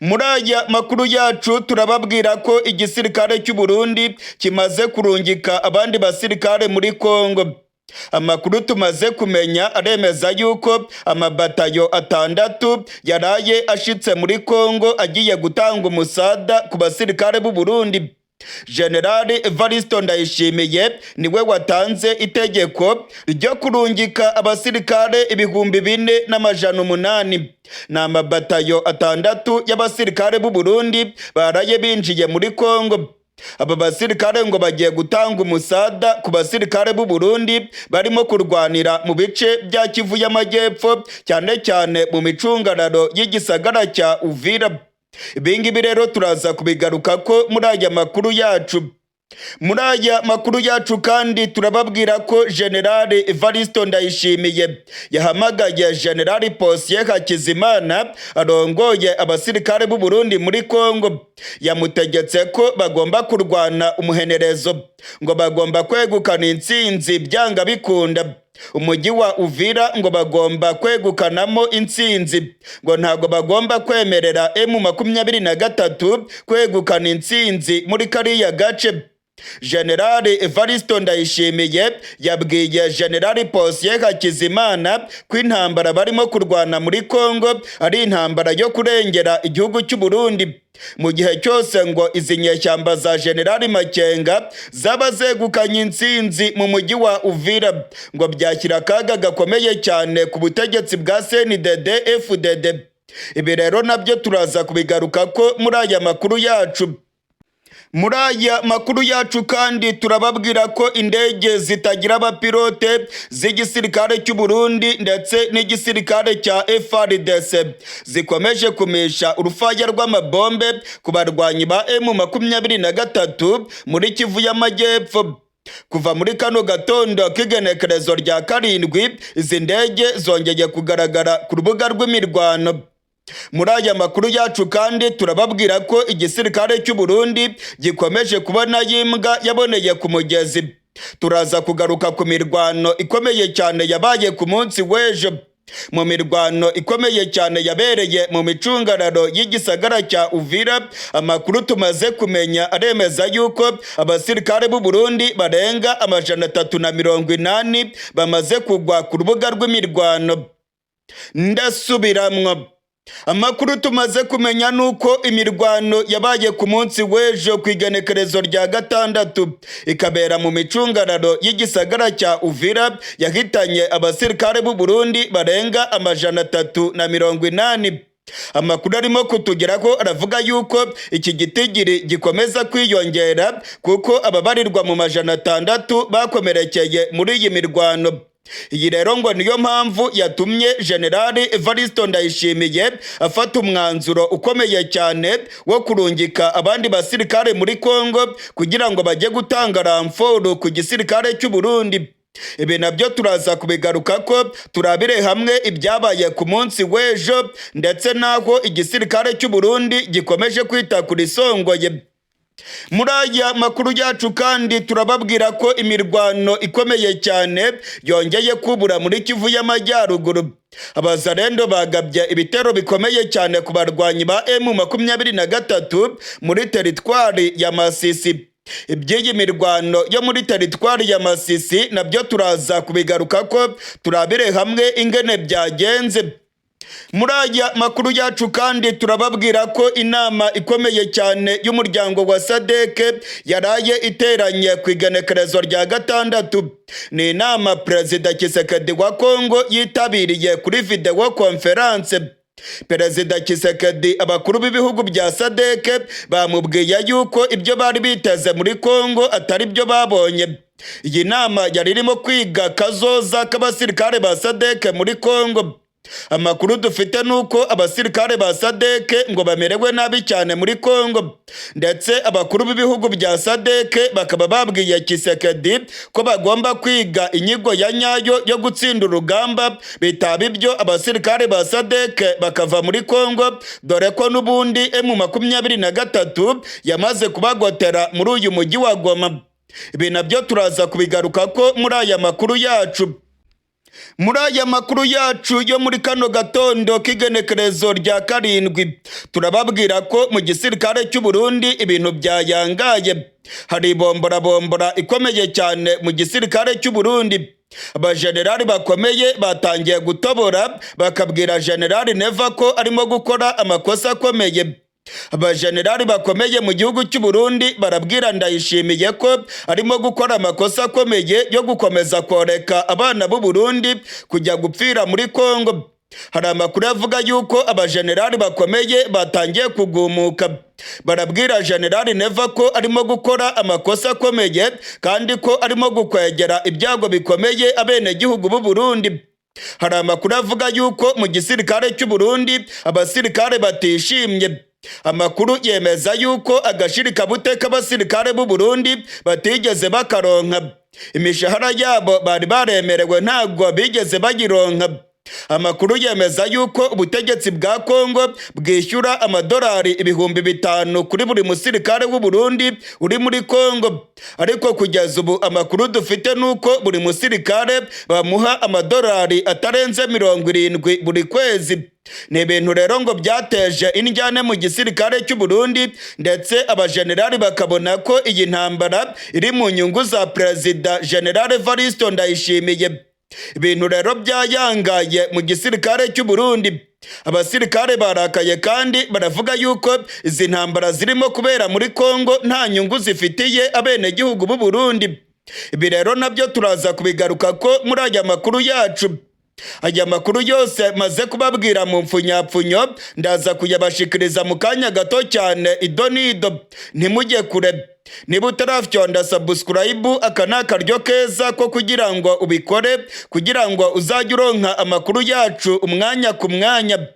Muri aya makuru yacu turababwira ko igisirikare cy'u Burundi kimaze kurungika abandi basirikare muri Kongo. Amakuru tumaze kumenya aremeza yuko amabatayo 6 yaraye ashitse muri Kongo agiye gutanga umusada ku basirikare b'u Burundi. Generali Evaristo Ndayishimiye niwe watanze itegeko ryo kurungika abasirikare 4800. Ni amabatayo 6 y'abasirikare b'u Burundi baraye binjiye muri Kongo. Aba basirikare ngo bagiye gutanga umusada ku basirikare b'u Burundi barimo kurwanira mu bice bya Kivu y'Amajyepfo, cyane cyane mu micungararo y'igisagara cya Uvira. Ibingibi rero turaza kubigaruka ko muri aya makuru yacu. Muri aya makuru yacu kandi turababwira ko Generali Evaristo Ndayishimiye yahamagaye Generali Posiye Hakizimana arongoye abasirikare b'u Burundi muri Kongo. Yamutegetse ko bagomba kurwana umuhenerezo, ngo bagomba kwegukana intsinzi byanga bikunda. Umujyi wa Uvira ngo bagomba kwegukanamo intsinzi, ngo ntabwo bagomba kwemerera M23 kwegukana intsinzi muri kariya gace. Generali Evaristo Ndayishimiye yabwiye Generali Posiye Hakizimana ko intambara barimo kurwana muri Kongo ari intambara yo kurengera igihugu cy'u Burundi. Mu gihe cyose ngo izi nyeshyamba za Generali Makenga zaba zegukanye intsinzi mu mujyi wa Uvira, ngo byashyira akaga gakomeye cyane ku butegetsi bwa CNDD FDD. Ibi rero nabyo turaza kubigaruka ko muri aya makuru yacu. Muri aya makuru yacu kandi turababwira ko indege zitagira abapilote z'igisirikare cy'u Burundi ndetse n'igisirikare cya FARDC zikomeje kumisha urufaya rw'amabombe ku barwanyi ba M23 muri Kivu y'Amajyepfo. Kuva muri kano gatondo k'igenekerezo rya 7, izi ndege zongeye kugaragara ku rubuga rw'imirwano. Muri aya makuru yacu kandi turababwira ko igisirikare cy'u Burundi gikomeje kubona yimbwa yaboneye ku mugezi. Turaza kugaruka ku mirwano ikomeye cyane yabaye ku munsi w'ejo. Mu mirwano ikomeye cyane yabereye mu micungararo y'igisagara cya Uvira, amakuru tumaze kumenya aremeza yuko abasirikare b'u Burundi barenga 380 bamaze kugwa ku rubuga rw'imirwano. Ndasubiramwo, amakuru tumaze kumenya nuko imirwano yabaye ku munsi w'ejo ku igenekerezo rya 6, ikabera mu micungararo y'igisagara cya Uvira, yahitanye abasirikare b'u Burundi barenga 380. Amakuru arimo kutugeraho aravuga yuko iki gitigiri gikomeza kwiyongera, kuko ababarirwa mu 600 bakomerekeye muri iyi mirwano. Iyi rero ngo niyo mpamvu yatumye Generali Evaristo Ndayishimiye afata umwanzuro ukomeye cyane wo kurungika abandi basirikare muri Kongo kugira ngo bajye gutanga renfort ku gisirikare cy'u Burundi. Ibi nabyo turaza kubigaruka ko turabire hamwe ibyabaye ku munsi w'ejo, ndetse n'aho igisirikare cy'u Burundi gikomeje kwita ku risongoye. Muri aya makuru yacu kandi turababwira ko imirwano ikomeye cyane yongeye kubura muri Kivu y'Amajyaruguru. Abazarendo bagabye ibitero bikomeye cyane ku barwanyi ba M23 muri teritwari ya Masisi. Iby'iyi mirwano yo muri teritwari ya Masisi nabyo turaza kubigaruka ko turabire hamwe ingene byagenze. Muri aya makuru yacu kandi turababwira ko inama ikomeye cyane y'umuryango wa SADC yaraye iteranye ku igenekerezo rya 6. Ni inama Perezida Tshisekedi wa Kongo yitabiriye kuri vidéo conférence. Perezida Tshisekedi, abakuru b'ibihugu bya SADC bamubwiye yuko ibyo bari biteze muri Kongo atari byo babonye. Iyi nama yari irimo kwiga kazoza k'abasirikare ba SADC muri Kongo. Amakuru dufite ni uko abasirikare ba SADC ngo bamerewe nabi cyane muri Kongo, ndetse abakuru b'ibihugu bya SADC bakaba babwiye Tshisekedi ko bagomba kwiga inyigo ya nyayo yo gutsinda urugamba, bitaba ibyo abasirikare ba SADC bakava muri Kongo, dore ko n'ubundi M23 yamaze kubagotera muri uyu mujyi wa Goma. Ibi nabyo turaza kubigaruka ko muri aya makuru yacu. Muri aya makuru yacu yo muri kano gatondo k'igenekerezo rya 7, turababwira ko mu gisirikare cy'u Burundi ibintu byayangaye. Hari ibomborabombora ikomeye cyane mu gisirikare cy'u Burundi. Abajenerali bakomeye batangiye gutobora, bakabwira Generali Neva ko arimo gukora amakosa akomeye. Abajenerali bakomeye mu gihugu cy'u Burundi barabwira Ndayishimiye ko arimo gukora amakosa akomeye yo gukomeza koreka abana b'u Burundi kujya gupfira muri Kongo. Hari amakuru avuga yuko abajenerali bakomeye batangiye kugumuka, barabwira Generali Neva ko arimo gukora amakosa akomeye kandi ko arimo gukwegera ibyago bikomeye abenegihugu b'u Burundi. Hari amakuru avuga yuko mu gisirikare cy'u Burundi abasirikare batishimye. Amakuru yemeza yuko agashirikabute k'abasirikare b'u Burundi batigeze bakaronka. Imishahara yabo bari baremerewe ntabwo bigeze bayironka. Amakuru yemeza yuko ubutegetsi bwa Kongo bwishyura amadolari 5000 kuri buri musirikare w'u Burundi uri muri Kongo, ariko kugeza ubu amakuru dufite nuko buri musirikare bamuha amadolari atarenze 70 buri kwezi. Ni ibintu rero ngo byateje indyane mu gisirikare cy'u Burundi, ndetse abajenerali bakabona ko iyi ntambara iri mu nyungu za Perezida General Evaristo Ndayishimiye. Ibintu rero byayangaye mu gisirikare cy'u Burundi. Abasirikare barakaye kandi baravuga yuko izi ntambara zirimo kubera muri Kongo nta nyungu zifitiye abenegihugu b'u Burundi. Ibi rero nabyo turaza kubigaruka ko muri aya makuru yacu. Aya makuru yose maze kubabwira mu mfunyapfunyo ndaza kuyabashikiriza mu kanya gato cyane ido n'ido. Ntimujye kure. Niba utarafyonda subscribe, aka ni akaryo keza ko kugira ngo ubikore, kugira ngo uzajye uronka amakuru yacu umwanya ku mwanya.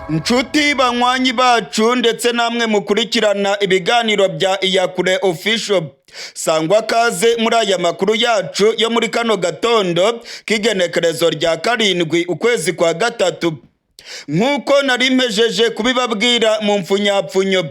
Nshuti banywanyi bacu ndetse namwe mukurikirana ibiganiro bya Iyakure Official, sangwa kaze muri aya makuru yacu yo muri kano gatondo k'igenekerezo rya 7 ukwezi kwa 3. Nk'uko nari mpejeje kubibabwira mu mfunyapfunyo,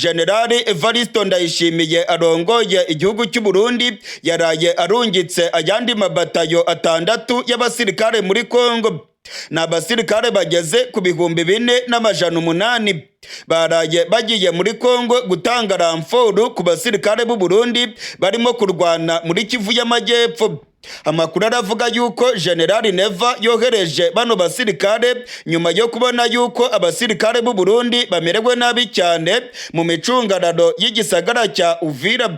Generali Evaristo Ndayishimiye arongoye igihugu cy'u Burundi yaraye arungitse ayandi mabatayo 6 y'abasirikare muri Kongo. Ni abasirikare bageze ku 4800 baraye bagiye muri Kongo gutanga renfort ku basirikare b'u Burundi barimo kurwana muri Kivu y'Amajyepfo. Amakuru aravuga yuko Generali Neva yohereje bano basirikare nyuma yo kubona yuko abasirikare b'u Burundi bamerewe nabi cyane mu micungararo y'igisagara cya Uvira.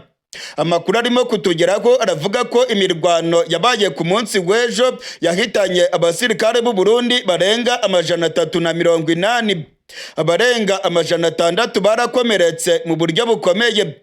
Amakuru arimo kutugeraho aravuga ko imirwano yabaye ku munsi w'ejo yahitanye abasirikare b'u Burundi barenga 380, abarenga 600 barakomeretse mu buryo bukomeye.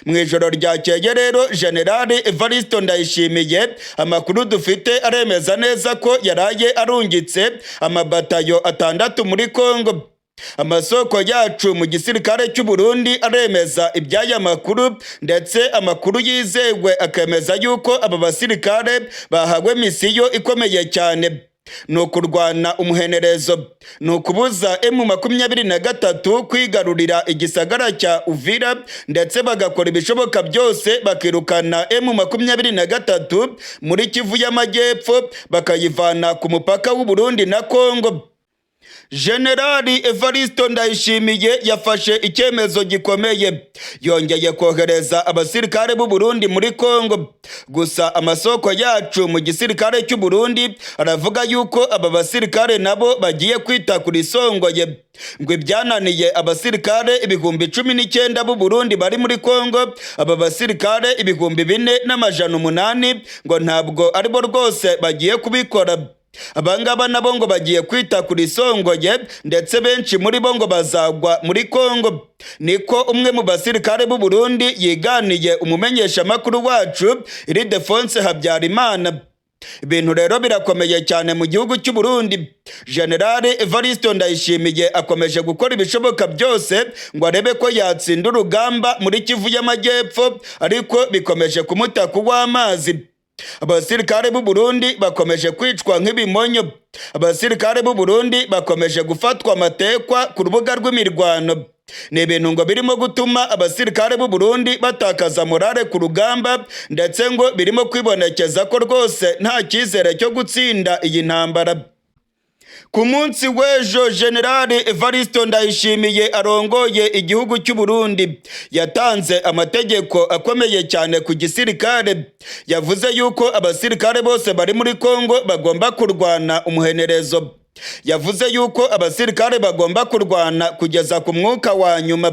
Mu ijoro ryakeye rero, Generali Evaristo Ndayishimiye, amakuru dufite aremeza neza ko yaraye arungitse amabatayo 6 muri Kongo. Amasoko yacu mu gisirikare cy'u Burundi aremeza iby'aya makuru, ndetse amakuru yizewe akemeza yuko aba basirikare bahawe misiyo ikomeye cyane: ni ukurwana umuhenerezo, ni ukubuza M23 kwigarurira igisagara cya Uvira, ndetse bagakora ibishoboka byose bakirukana M23 muri Kivu y'Amajyepfo, bakayivana ku mupaka w'u Burundi na Kongo. Generali Evaristo Ndayishimiye yafashe icyemezo gikomeye, yongeye kohereza abasirikare b'u Burundi muri Kongo. Gusa amasoko yacu mu gisirikare cy'u Burundi aravuga yuko aba basirikare nabo bagiye kwita kuri songoye, ngo ibyananiye abasirikare 19,000 b'u Burundi bari muri Kongo, aba basirikare 4800 ngo ntabwo aribo rwose bagiye kubikora. Abangaba nabo ngo bagiye kwita kuri songoye, ndetse benshi muri bo ngo bazagwa muri Kongo. Niko umwe mu basirikare b'u Burundi yiganiye umumenyeshamakuru wacu Ildefonse Habyarimana. Ibintu rero birakomeye cyane mu gihugu cy'u Burundi. Generali Evaristo Ndayishimiye akomeje gukora ibishoboka byose ngo arebe ko yatsinda urugamba muri Kivu y'Amajyepfo, ariko bikomeje kumuta kuw'amazi. Abasirikare b'u Burundi bakomeje kwicwa nk'ibimonyo, abasirikare b'u Burundi bakomeje gufatwa amatekwa ku rubuga rw'imirwano. Ni ibintu ngo birimo gutuma abasirikare b'u Burundi batakaza morale ku rugamba, ndetse ngo birimo kwibonekeza ko rwose nta cyizere cyo gutsinda iyi ntambara. Ku munsi w'ejo, Generali Evaristo Ndayishimiye arongoye igihugu cy'u Burundi yatanze amategeko akomeye cyane ku gisirikare. Yavuze yuko abasirikare bose bari muri Kongo bagomba kurwana umuhenerezo. Yavuze yuko abasirikare bagomba kurwana kugeza ku mwuka wa nyuma,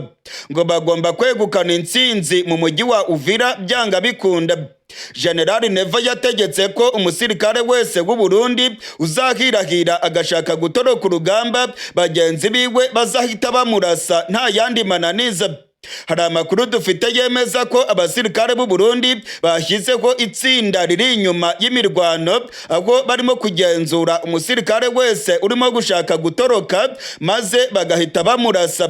ngo bagomba kwegukana intsinzi mu mujyi wa Uvira byanga bikunda. Generali Neva yategetse ko umusirikare wese w'u Burundi uzahirahira agashaka gutoroka urugamba, bagenzi biwe bazahita bamurasa nta yandi mananiza. Hari amakuru dufite yemeza ko abasirikare b'u Burundi bashyizeho itsinda riri inyuma y'imirwano, aho barimo kugenzura umusirikare wese urimo gushaka gutoroka, maze bagahita bamurasa.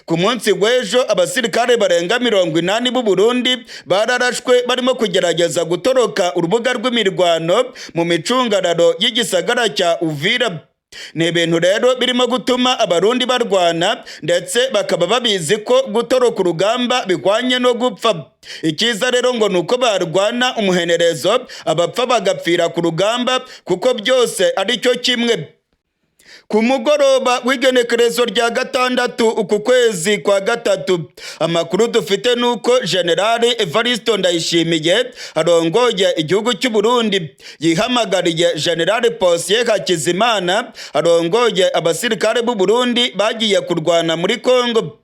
Ku munsi w'ejo, abasirikare barenga 80 b'u Burundi bararashwe barimo kugerageza gutoroka urubuga rw'imirwano mu micungararo y'igisagara cya Uvira. Ni ibintu rero birimo gutuma Abarundi barwana, ndetse bakaba babizi ko gutoroka urugamba bihwanye no gupfa. Icyiza rero ngo ni uko barwana umuhenerezo, abapfa bagapfira ku rugamba, kuko byose ari cyo kimwe. Ku mugoroba w'igenekerezo rya 6 uku kwezi kwa 3, amakuru dufite nuko Generali Evaristo Ndayishimiye arongoye igihugu cy'u Burundi yihamagariye Generali Posiyeri Hakizimana arongoye abasirikare b'u Burundi bagiye kurwana muri Kongo.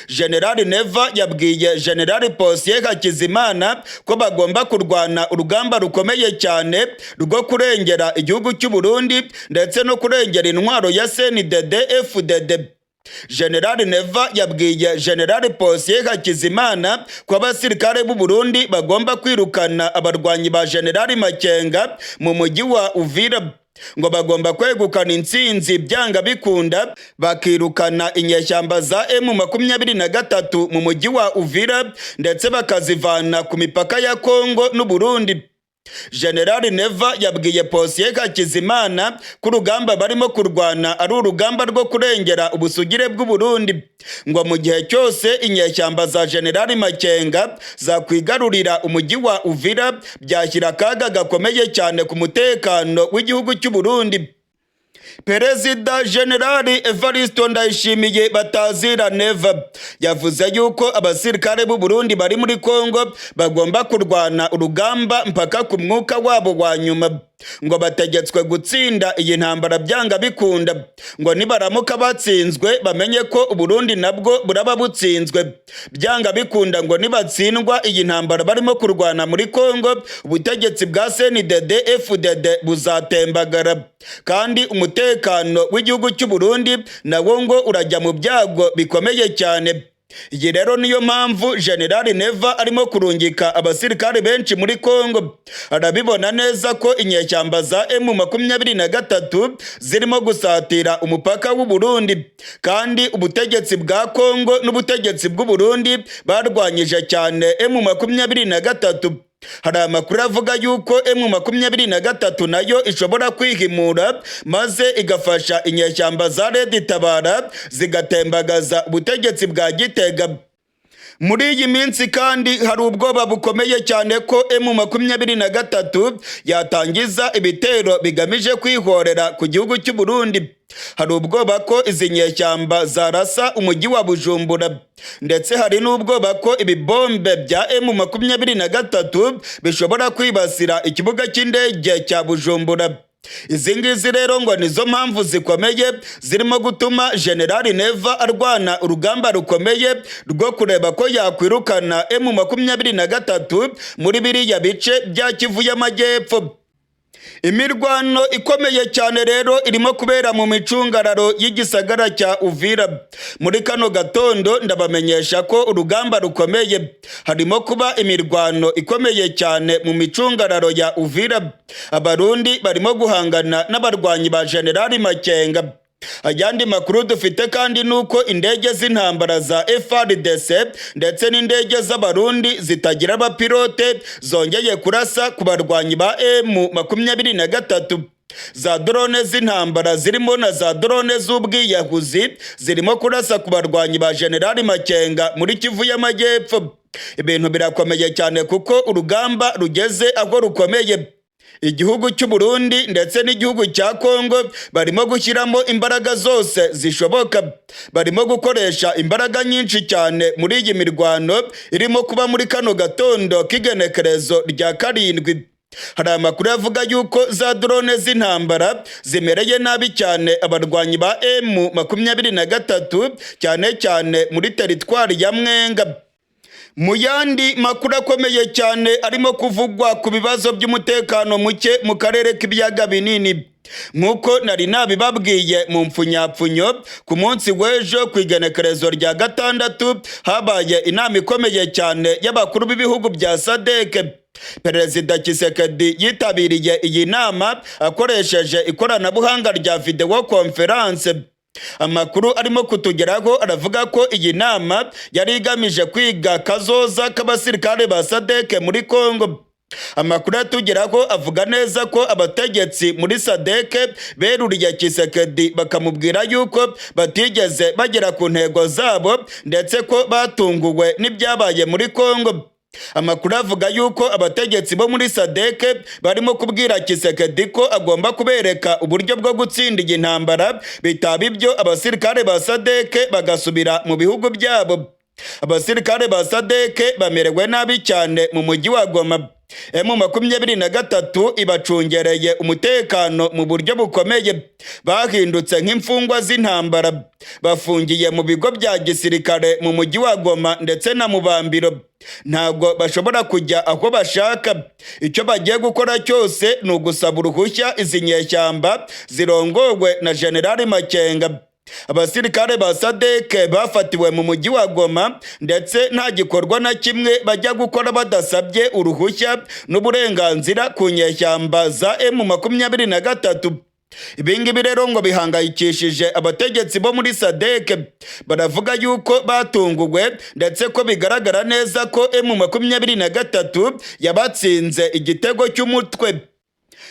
Generali Neva yabwiye Generali Posiyeri Hakizimana ko bagomba kurwana urugamba rukomeye cyane rwo kurengera igihugu cy'u Burundi ndetse no kurengera intwaro ya CNDD FDD. Generali Neva yabwiye Generali Posiyeri Hakizimana ko abasirikare b'u Burundi bagomba kwirukana abarwanyi ba Generali Makenga mu mujyi wa Uvira, ngo bagomba kwegukana intsinzi byanga bikunda, bakirukana inyeshyamba za M23 mu mujyi wa Uvira, ndetse bakazivana ku mipaka ya Kongo n'u Burundi. General Neva yabwiye Posiye Hakizimana ko urugamba barimo kurwana ari urugamba rwo kurengera ubusugire bw'u Burundi, ngo mu gihe cyose inyeshyamba za General Makenga zakwigarurira umujyi wa Uvira byashyira akaga gakomeye cyane ku mutekano w'igihugu cy'u Burundi. Perezida Generali Evaristo Ndayishimiye batazira Neva yavuze yuko abasirikare b'u Burundi bari muri Kongo bagomba kurwana urugamba mpaka ku mwuka wabo wa nyuma, ngo bategetswe gutsinda iyi ntambara byanga bikunda, ngo nibaramuka batsinzwe bamenye ko Uburundi nabwo buraba butsinzwe byanga bikunda, ngo nibatsindwa iyi ntambara barimo kurwana muri Kongo, ubutegetsi bwa CNDD FDD buzatembagara kandi umutekano w'igihugu cy'u Burundi nawo ngo urajya mu byago bikomeye cyane. Iyi rero niyo mpamvu General Neva arimo kurungika abasirikare benshi muri Kongo. Arabibona neza ko inyeshyamba za M23 zirimo gusatira umupaka w'u Burundi, kandi ubutegetsi bwa Kongo n'ubutegetsi bw'u Burundi barwanyije cyane M23. Hari amakuru avuga yuko M23 nayo ishobora kwihimura maze igafasha inyeshyamba za Red Tabara zigatembagaza ubutegetsi bwa Gitega. Muri iyi minsi kandi hari ubwoba bukomeye cyane ko M23 yatangiza ibitero bigamije kwihorera ku gihugu cy'u Burundi. Hari ubwoba ko izi nyeshyamba zarasa umujyi wa Bujumbura, ndetse hari n'ubwoba ko ibibombe bya M23 bishobora kwibasira ikibuga cy'indege cya Bujumbura. Izi ngizi rero ngo nizo mpamvu zikomeye zirimo gutuma General Neva arwana urugamba rukomeye rwo kureba ko yakwirukana M23 muri biriya bice bya Kivu y'Amajyepfo. Imirwano ikomeye cyane rero irimo kubera mu micungararo y'igisagara cya Uvira. Muri kano gatondo ndabamenyesha ko urugamba rukomeye, harimo kuba imirwano ikomeye cyane mu micungararo ya Uvira. Abarundi barimo guhangana n'abarwanyi ba General Makenga. Ayandi makuru dufite kandi nuko indege z'intambara za FARDC ndetse n'indege z'Abarundi zitagira abapilote zongeye kurasa ku barwanyi ba M23. Za drone z'intambara zirimo na za drone z'ubwiyahuzi zirimo kurasa ku barwanyi ba General Makenga muri Kivu y'Amajyepfo. Ibintu birakomeye cyane kuko urugamba rugeze aho rukomeye. Igihugu cy'u Burundi ndetse n'igihugu cya Kongo barimo gushyiramo imbaraga zose zishoboka, barimo gukoresha imbaraga nyinshi cyane muri iyi mirwano irimo kuba muri kano gatondo k'igenekerezo rya 7. Hari amakuru avuga yuko za drone z'intambara zimereye nabi cyane abarwanyi ba M23, cyane cyane muri teritwari ya Mwenga. Mu yandi makuru akomeye cyane arimo kuvugwa ku bibazo by'umutekano muke mu karere k'ibiyaga binini, nk'uko nari nabibabwiye mu mpfunyapfunyo, ku munsi w'ejo ku igenekerezo rya 6 habaye inama ikomeye cyane y'abakuru b'ibihugu bya SADC. Perezida Tshisekedi yitabiriye iyi nama akoresheje ikoranabuhanga rya video conference. Amakuru arimo kutugeraho aravuga ko iyi nama yari igamije kwiga kazoza k'abasirikare ba SADC muri Kongo. Amakuru atugeraho avuga neza ko abategetsi muri SADC beruriye Tshisekedi bakamubwira yuko batigeze bagera ku ntego zabo, ndetse ko batunguwe n'ibyabaye muri Kongo. Amakuru avuga yuko abategetsi bo muri SADC barimo kubwira Tshisekedi ko agomba kubereka uburyo bwo gutsinda iyi ntambara, bitaba ibyo abasirikare ba SADC bagasubira mu bihugu byabo. Abasirikare ba SADC bamerewe nabi cyane mu mujyi wa Goma. M23 ibacungereye umutekano mu buryo bukomeye, bahindutse nk'imfungwa z'intambara, bafungiye mu bigo bya gisirikare mu mujyi wa Goma ndetse na Mubambiro. Ntabwo bashobora kujya aho bashaka. Icyo bagiye gukora cyose ni ugusaba uruhushya izi nyeshyamba zirongowe na General Makenga. Abasirikare ba SADC bafatiwe mu mujyi wa Goma, ndetse nta gikorwa na kimwe bajya gukora badasabye uruhushya n'uburenganzira ku nyeshyamba za M23. Ibingibi rero ngo bihangayikishije abategetsi bo muri SADC. Baravuga yuko batunguwe, ndetse ko bigaragara neza ko M23 yabatsinze igitego cy'umutwe.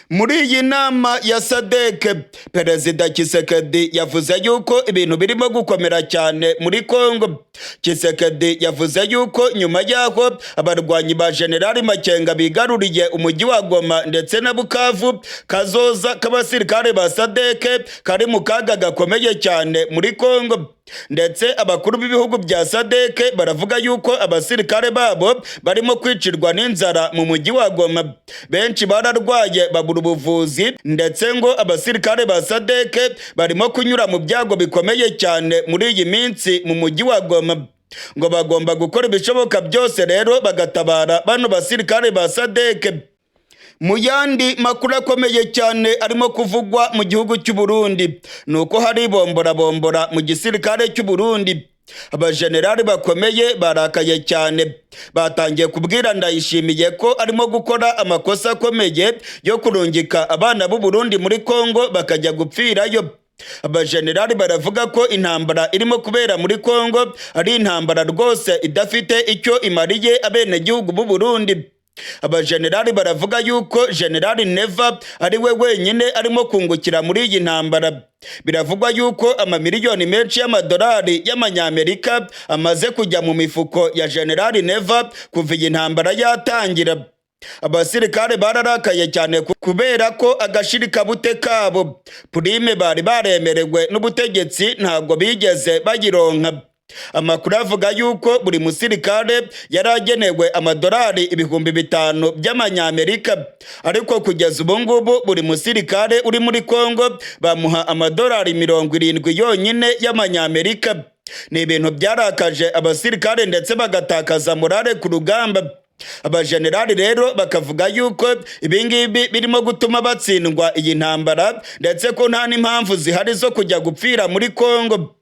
Muri iyi nama ya SADC, Perezida Tshisekedi yavuze yuko ibintu birimo gukomera cyane muri Congo. Tshisekedi yavuze yuko nyuma y'aho abarwanyi ba Generali Makenga bigaruriye umujyi wa Goma ndetse na Bukavu, kazoza k'abasirikare ba SADC kari mu kaga gakomeye cyane muri Congo. Ndetse abakuru b'ibihugu bya SADC baravuga yuko abasirikare babo barimo kwicirwa n'inzara mu mujyi wa Goma. Benshi bararwaye, babura ubuvuzi, ndetse ngo abasirikare ba SADC barimo kunyura mu byago bikomeye cyane muri iyi minsi mu mujyi wa Goma. Ngo bagomba gukora ibishoboka byose rero bagatabara bano basirikare ba SADC. Mu yandi makuru akomeye cyane arimo kuvugwa mu gihugu cy'u Burundi, ni uko hari bomborabombora mu gisirikare cy'u Burundi. Abajenerali bakomeye barakaye cyane, batangiye kubwira Ndayishimiye ko arimo gukora amakosa akomeye yo kurungika abana b'u Burundi muri Kongo bakajya gupfirayo. Abajenerali baravuga ko intambara irimo kubera muri Kongo ari intambara rwose idafite icyo imariye abenegihugu b'u Burundi. Abajenerali baravuga yuko Generali Neva ari we wenyine arimo kungukira muri iyi ntambara. Biravugwa yuko amamiliyoni menshi y'amadolari y'amanyamerika amaze kujya mu mifuko ya Generali Neva kuva iyi ntambara yatangira. Abasirikare bararakaye cyane kubera ko agashirikabute kabo, prime bari baremerewe n'ubutegetsi, ntabwo bigeze bayironka. Amakuru avuga yuko buri musirikare yari agenewe amadolari 5000 by'amanyamerika, ariko kugeza ubu ngubu buri musirikare uri muri Kongo bamuha amadolari 70 yonyine y'amanyamerika. Ni ibintu byarakaje abasirikare, ndetse bagatakaza morale ku rugamba. Abajenerali rero bakavuga yuko ibingibi birimo gutuma batsindwa iyi ntambara, ndetse ko nta n'impamvu zihari zo kujya gupfira muri Kongo.